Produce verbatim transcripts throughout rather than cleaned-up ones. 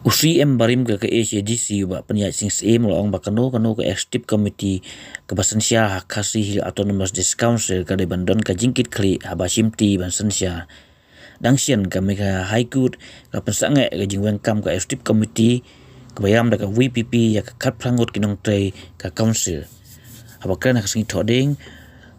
U C M barim ka K H A D C, u Bah Pynïaid Sing Syiem, u la ong ba kano kano ka Executive Committee kaba synshar ha Khasi Hills Autonomous District Council ka dei ban don ka jingkitkhlieh haba shimti ban synshar. Dang shen ka Meghalaya High Court ka pynsangeh ka jingweng kam ka Executive Committee kaba ïalam da ka V P P ïa ka khatphra ngut ki nongtrei ka Council. Haba kren ha ka sngi Thohdieng,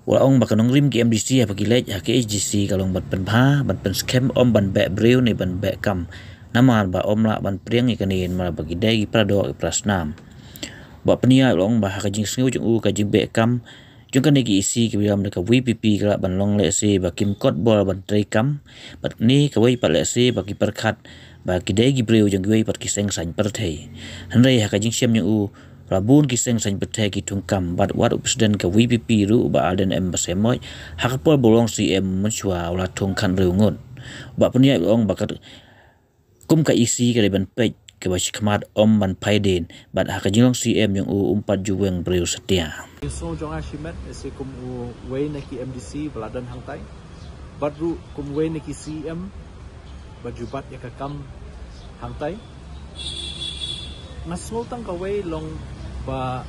u la ong ba ka nongrim ki M D C haba ki leit ha K H A D C ka long ban pynbha, ban pynskhem, ym ban beh briew ne ban beh kam. Namar ba ym lah ban pdiang ïa kane namar ba ki dei ki para doh ki para snam. U Bah Pynïaid u la ong ba ha ka jingsngew jong u ka jingbeh kam jong kane ki E C kiba ïalam da ka V P P ka lah ban long lehse ba kim kot bor ban trei kam, bad ne kawei pat lehse ba ki pyrkhat ba ki dei ki briew jong kiwei pat ki seng saiñ pyrthei. Hynrei ha ka jingshem jong u, la bun ki seng saiñ pyrthei ki thung kam, bad wat u President ka V P P ruh, u Bah Ardent M Basaiawmoit, ha ka por ba u long C M mynshuwa u la thung khathynriew ngut. U Bah Pynïaid u la ong ba ka kum ka E C ka dei ban peit kaba shakhmat, ym ban phaidien, bad ha ka jinglong C M jong u um pat ju weng briew satia. Jingsngew jong nga shimet, lehse kum uwei na ki M D C ba la don hangtai, bad ruh kum uwei na ki C M ba ju bat ïa ka kam hangtai. Nga sngew tang kawei long ba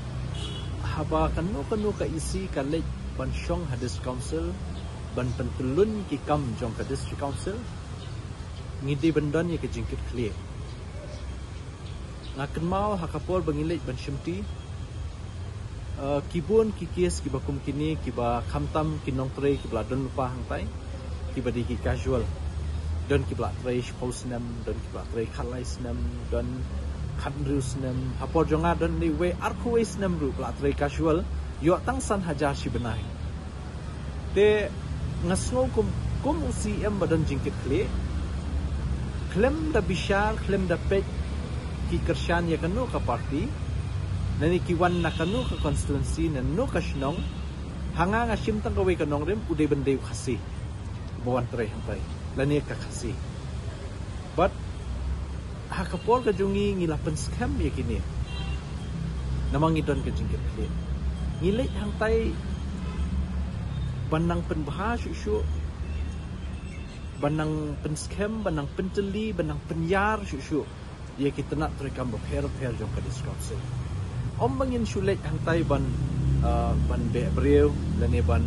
haba kano kano ka E C ka leit ban shong ha District Council ban pyntyllun ki kam jong ka District Council, ngi dei ban don ïa ka jingkitkhlieh. Nga kynmaw ha ka por ba ngi leit ban shimti, eh, ki bun ki kes kiba kum kine, kiba khamtam ki nongtrei kiba la don lypa hangtai, kiba dei ki casual. Don kiba la trei shiphew snem, don kiba la trei khatlai snem, don khathynriew snem. Ha por jong nga don ne wei arphew wei snem ruh ba la trei casual, ïoh tang san hajar shi bnai. Te nga sngew kum, kum u C M ba don jingkitkhlieh, khlem da bishar, khlem da peit ki kyrshan ïa kano ka party, lane ki wan na kano ka constituency, na kano ka shnong, ha nga nga shim tang kawei ka nongrim, u dei ban dei u Khasi ba wan trei hangtai, lane ka Khasi. Bad ha ka por ka jong ngi, ngi la pynskhem ïa kine. Namar ngi don ka jingkitkhlieh. Ngi leit hangtai ban nang pynbha shuh shuh, ban nang pynskhem, ban nang pyntylli, ban nang pynïar shuh shuh ïa ki tnat treikam bapher bapher jong ka District Council. Ym ba ngin shu leit hangtai ban, ah, ban beh briew lane ban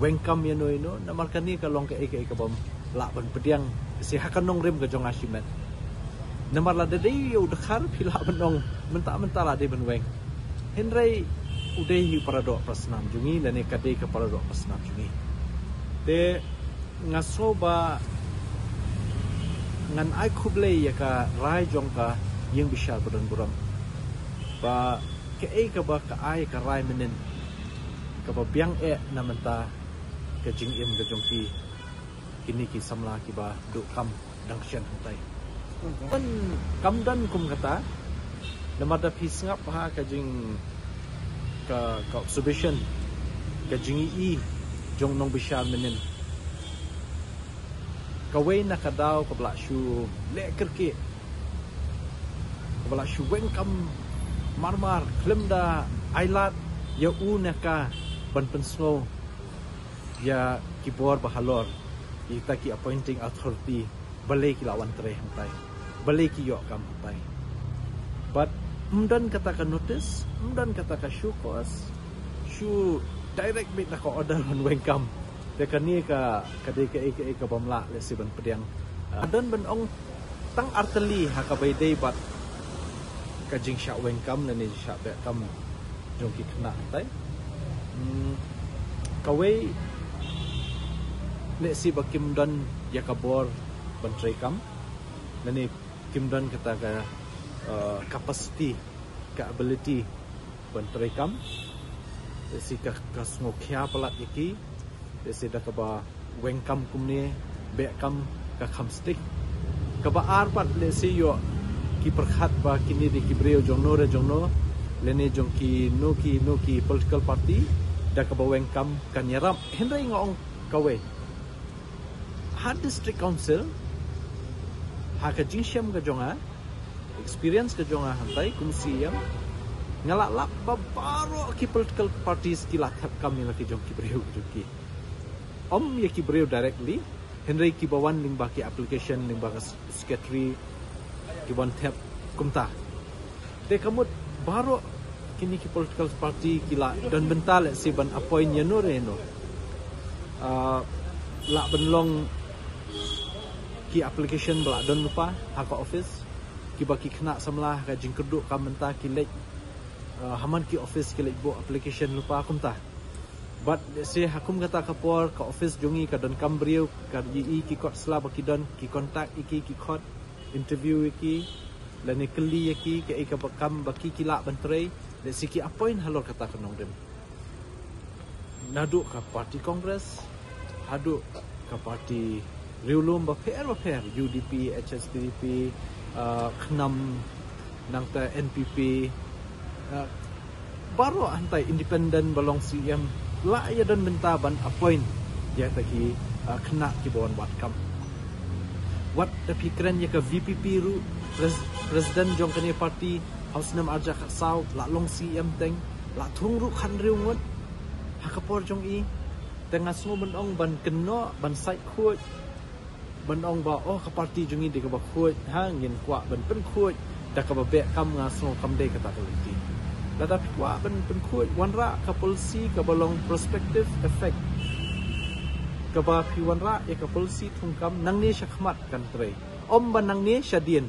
weng kam ïano ïano, namar kane ka long kaei kaei kabym lah ban pdiang sha ka nongrim ka jong nga shimet. Namar lada dei ïa u dkhar phi lah ban ong mynta mynta la dei ban weng. Hynrei u dei hi u para doh para snam jong ngi lane ka dei ka para doh para snam jong ngi. Te nga sngew ba ngan ai khublei ïa ka rai jong ka ïing bishar ba don burom, ba kaei kaba ka ai ka rai mynnin kaba biang eh na mynta ka jingim ka jong ki, kine ki samla kiba duh kam dang shen hangtai. Pyn kam don kum kata, namar da phi sngap ha ka jing, ka, ka observation, ka jingïohi jong nongbishar mynnin. Kawei na ka daw kaba la shu leh kyrkieh, kaba la shu weng kam marmar, khlem da ai lad ïa u ne ka ban pynsngew ïa ki bor ba halor, ïa kita ki appointing authority, balei ki la wan trei hangtai, balei ki ïoh kam hangtai. Bad ym don kata ka notice, ym don kata ka show cause, shu direct beit na ka order ban weng kam. Te kane ka, ka dei kaei kaei kabym lah lehse ban pdiang. Ah, don ban ong tang artylli ha kaba ïadei bad ka jingshah weng kam lane jingshah beh kam jong ki khynnah hangtai. Hmm, kawei lehse ba kim don ïa ka bor ban trei kam lane kim don kata ka, uh, capacity, ka ability ban trei kam. Lehse ka, ka sngew khia palat ïa ki, lehse da kaba weng kam kumne, beh kam ka kham stick. Kaba ar pat lehse ïoh ki pyrkhat ba kine dei ki briew jong no re jong no, lane jong kino kino ki political party, da kaba weng kam kan ïarap. Hynrei nga ong kawei, ha District Council, ha ka jingshem ka jong nga, experience ka jong nga hangtai kum C M, nga la lap ba baroh ki political parties ki la thep kam ïa la ki jong ki briew ki jong ki. Ym ïa ki briew directly, hynrei kiba wan lyngba ki application, lyngba ka s-, secretary, ki wan thep Kumta. Te ka mut baroh kine ki political party ki la don bynta lehse ban appoint ïano re ïano. Ah, lah ban long ki application ba lah don lypa ha ka office, kiba ki khynnah samla ha ka jingkyrduh kam mynta ki leit, ah, ha man ki office ki leit buh application lypa kumta. Bad lehse ha kum kata ka por ka office jong ngi ka don kam briew, ka ïohi ki kot sla ba ki don, ki contact ïa ki, ki khot, interview ïa ki, lane kylli ïa ki kaei kaba kam ba ki ki lah ban trei, lehse ki appoint halor kata ka nongrim. Naduh ka party Congress haduh ka party riewlum bapher bapher, U D P, H S P D P, ah, KHNAM, nangta N P P, ah, baroh hangtai independent ba long C M lah ïa don bynta ban appoint ïa kita ki, ah, khynnah kiba wan wad kam. Wat da phi kren ïa ka V P P ruh, pres-, president jong kane party ha u snem arhajar khatsaw lah long C M teng, lah thung ruh khathynriew ngut ha ka por jong i. Te nga sngew ban ong ban kynnoh, ban sait khuid, ban ong ba, oh, ka party jong ngi dei kaba khuid, ha, ngin kwah ban pynkhuid. Da kaba beh kam nga sngew kam dei kata ka lynti. Lada phi kwah ban pynkhuid, wanrah ka policy kaba long prospective effect. Kaba phi wanrah ïa ka policy thungkam nangne shakhmat kan trei. Ym ba nangne shadien.